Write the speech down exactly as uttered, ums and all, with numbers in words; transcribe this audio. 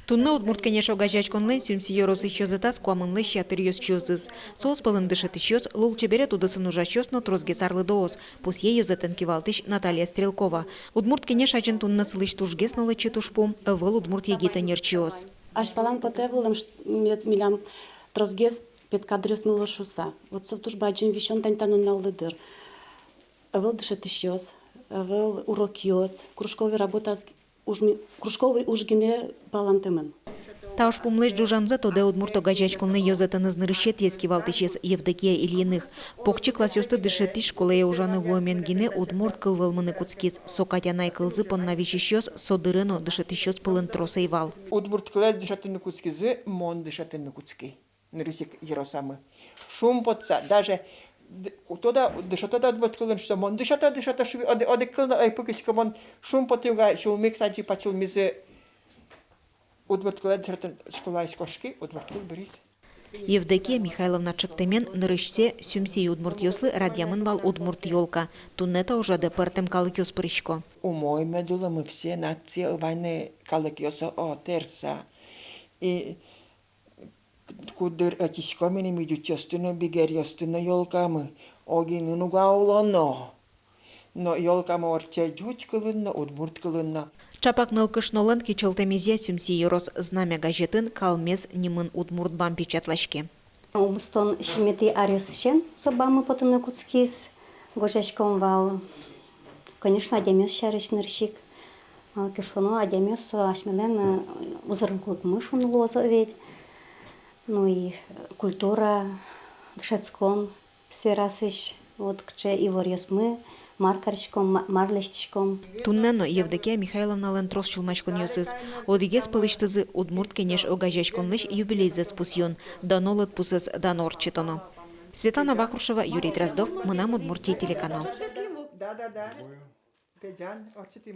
Туннэ «Удмурт кенеш» огазеяськонлэн Сюмси ёросысь ёзэтаз куамынлэсь ятыр ёзчиосыз. Соос пӧлын дышетӥсьёс, лулчеберет удысын ужасьёс но тросгес арлыдоос, пусъе ёзэтэн кивалтӥсь Наталья Стрелкова. «Удмурт кенеш» азьын туннэ сылӥсь тужгес но лэчыт ужпум — ӧвӧл удмурт егит ӧнерчиос. Азьпалан потэ вылэм, мед милям тросгес педкадръёсмы луоз шуыса. Вот со туж бадӟым висён тани та нуналлы дыр. Ӧвӧл дышетӥсьёс, ӧвӧл урокъёс, кружковый работаос, уж ми-, кружковый уж гинэ палэнтэмын. Та ужпумлэсь ӝужамзэ тодэ удмурт огазеяськонлэн ёзэтэныз нырысетӥез кивалтӥсез Евдокия Ильиных. Покчи классъёсты дышетӥсь школае ужаны вуэмен гинэ удмурт кыл вӧлмыны кутскиз. Со кадь анай кылзы понна висисьёс со дыре но дышетӥсьёс пӧлын трос ӧй вал. Удмурт кылэз дышетыны кутскизы, мон дышетыны кутски. Нырысь ик ёросамы. Шумпотса, даже д-, тодо, дышетод-а удмурт кылын шуса, мон дышето, дышето шуи, одӥ-, одӥг кыл но ӧй пыкиськы, мон шумпотӥ уга, сюлмы ик тазьы пачылмизы. Удмурт кылэз дышетыны школаысь кошки, удмурт кыл быриз. Евдокия Михайловна чектэмен нырысьсэ Сюмси удмуртъёслы радъямын вал удмурт ёлка. Туннэ та ужрадэ пӧртэм калыкъёс пырисько. Умой мед уломы, все нация вань ни калыкъёс, о, тэрса. И куддыр ӧтиськом ини ми ӟучъёсты но, бигеръёсты но ёлкамы, огинын уга улоно. Но ёлкамы ортче ӟуч кылын но, удмурт кылын но. Чапак нылкышнолэн кичӧлтэмезъя Сюмси ёрос «Знамя» газетын «Калмез» нимын удмурт бам печатлаське. Укмыстон сизьыметӥ аръёсысен со баммы потыны кутскиз, гожъяськом вал. Конечно, адямиос сярысь нырысь ик. Малы ке шуоно, адямиос со асьмелэн, э, узырлыкмы шуыны луоз ведь. Ну и культура, дышетскон сферасысь, вот, кыӵе иворъёсмы, мар кариськом, ма-, мар лэсьтӥськом. Туннэ но Евдокия Михайловналэн трос сюлмаськонъёсыз. Одӥгез пӧлысьтызы — «Удмурт кенеш» огазеяськонлэсь юбилейзэс пусъён, дано лыдпусэз дано ортчытоно. Светлана Вахрушева, Юрий Дроздов, «Мынам Удмуртие» телеканал.